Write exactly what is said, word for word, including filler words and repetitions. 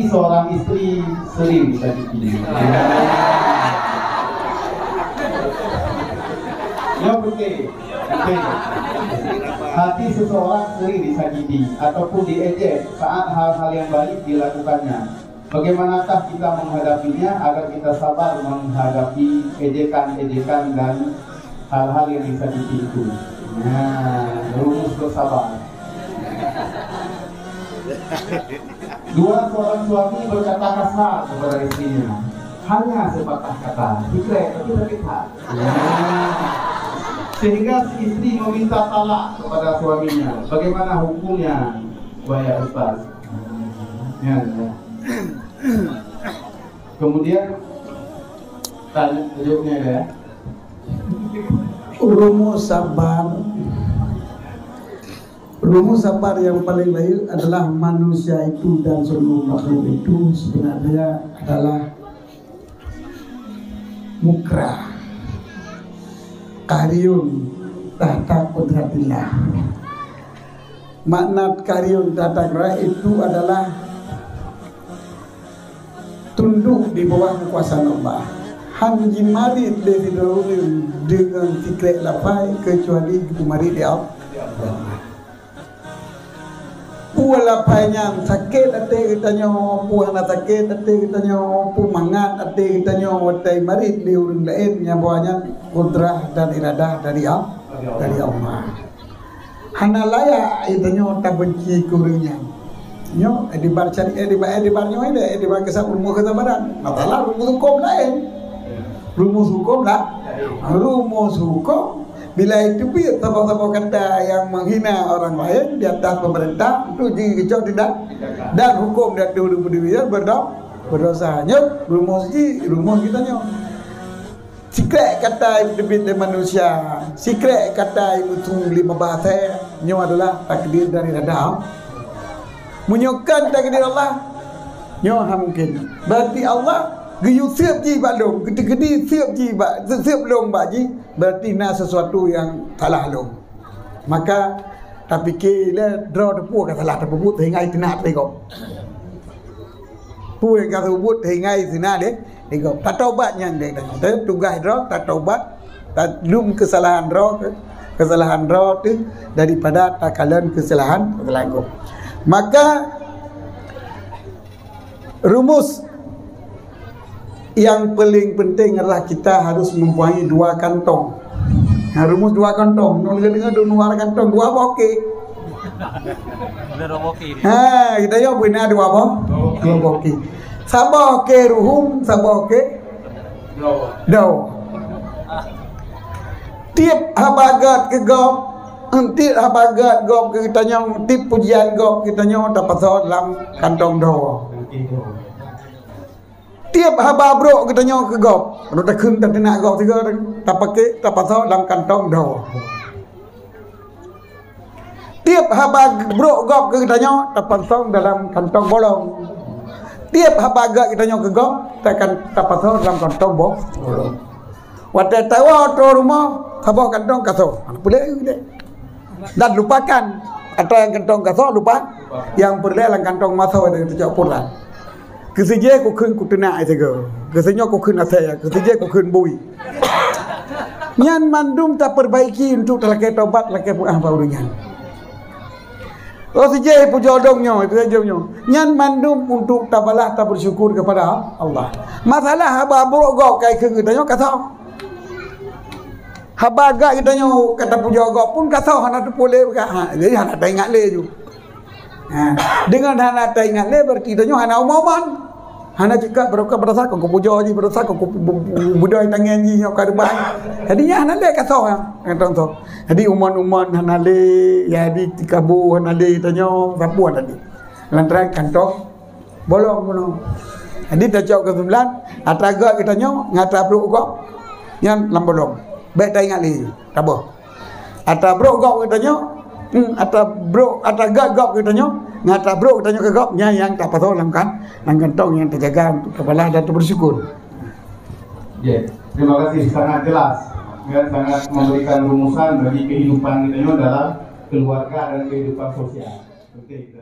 Seorang istri sering disakiti. Yang penting, penting. Hati seseorang sering disakiti ataupun diejek saat hal-hal yang baik dilakukannya. Bagaimanakah kita menghadapinya agar kita sabar menghadapi ejekan-ejekan dan hal-hal yang disakiti itu? Nah, rumus bersabar. Dua, seorang suami berkata kasar kepada istrinya. Hanya sepatah kata, sikrek tapi sakit hati. Nah, sehingga si istri meminta talak kepada suaminya. Bagaimana hukumnya, wahai ustaz? Ya, ya. Kemudian tanya jawabnya ya. Rumus sabar. Rumus sabar yang paling lahir adalah manusia itu dan seluruh makhluk itu sebenarnya adalah mukrah, qahriyun tahta qudratillah. Makna qahriyun tahta qudratillah itu adalah tunduk di bawah kekuasaan Allah. Han jimarit lé sidroe ureuëng deungon sikrek lapai keucuali jimarit di Allah. Peue lapai nyan sakét até geutanyoe, peue hana sakét até geutanyoe, peue mangat até geutanyoe watée marit lé ureuëng laén, nyan bahwa nyan kudrah dan iradah dari Al-, dari Allah. Hana layak geutanyoe tabenci keu ureuëng nyan. Nyoe, eh, dibar cari, eh, dibar, eh, dibar nyoe, eh, dibar kisah rumus kesabaran. Masalah rumus hukum laén. Rumus hukum lah. Rumus hukum, bila itu pih saboh-saboh kata yang menghina orang lain di atas pemerintah, itu jigeucok tindak dan hukum dan dulu berdiri berdo-, berdosa. Nyoe rumus ji, rumus geutanyoe. Sikrek kata teubiet lé manusia, sikrek kata meusu lé meubaséh, nyoe adalah takdir dari iradah. Meunyoe kon takdir Allah, nyoe hana mungkin. Berarti Allah geuyue seueb jih bak lôn, geuteugedi seueb jih bak, seueb lôn bak jih, berarti na sesuatu yang salah lôn. Maka tapike lé droe teupeue ka salah tapeubuet sehingga iteunak lé gob. Peue nyang ka tapeubuet sehingga iteunak lé, lé gob. Tatobat nyan lé tanyoe. Tapi tugaih droe tatobat, ta-, lom keusalahan droe, keusalahan droe teuh daripada takalon keusalahan, keusalahan gob. Maka rumus yang paling penting adalah kita harus mempunyai dua kantong. Nah, rumus dua kantong. Nyoe deungoe dua kantong, dua boh oke. Ada dua boh oke. Ha, kita yo punya dua boh. Dua boh oke. Saboh oke ruhum, saboh oke dua. Tiep haba gét keu gob, tiep haba gét gob keu geutanyoe, tiep pujian gob keu geutanyoe tapasoe lam kantong dua. Tiep haba brok geutanyoe keu gob, rot takheun tateunak gob sigoe, tapake, tapasoe lam kantong dua. Tiep haba brok gob keu geutanyoe, tapasong dalam kantong bolong. Tiep haba gét geutanyoe keu gob, takan, tapasoe dalam kantong bo-, bolong. Watée tawoe ateueh rumoh, saboh kantong kasoe. Hana peureulée deh. Dan lupakan, atra nyang kantong kasoe lupa, nyang peureulée lam kantong masoe dan teucok puran. Keusijeh kukheun kuteunak sigoe, keusinoe kukheun asée, keusijeh kukheun bui. Nyan mandum tapeurbaiki untuk talakée tobat, lakée peuáh bak ureuëng nyan. Oh sijeh pujoe dong nyoe, pujoe dong nyoe. Nyan mandum untuk tabalah, tabeusyukur kepada Allah. Masalah haba brok gob kai keu geutanyoe kasoe. Haba gét geutanyoe ka tapujoe gob pun kasoe hana teupuléh beuka. Ha, jadi hana taingat lé ju. Ha, deungon hana taingat lé berarti tanyoe hana umon-umon. Hana ceukat barokah, barasa keu kupujoe jih, barasa keu kubu-, bu-, bu-, beudôh tangieng jih nyoe ka reubah. Jadi nyan hana lé kasoe nyan, kantong soe. Jadi umon-umon hana lé, jadi tikabu hana lé tanyoe, sapeue tadi. Lantaran kantong bolong bunoe. Jadi tacok keusimpulan, atra gét geutanyoe ngon atra brok gob nyan lam bolong. Bék taingat lé, taboh. Atra brok gob geutanyoe, hmm, atra brok, atra gét gob geutanyoe, ngon atra brok geutanyoe keu gob, nyan nyang tapasoe lam kan, lam kantong nyang tajaga untuk tabalah dan tabeusyukur. Ya, terima kasih, sangat jelas. Ya, sangat memberikan rumusan bagi kehidupan geutanyoe dalam keluarga dan kehidupan sosial. Penting.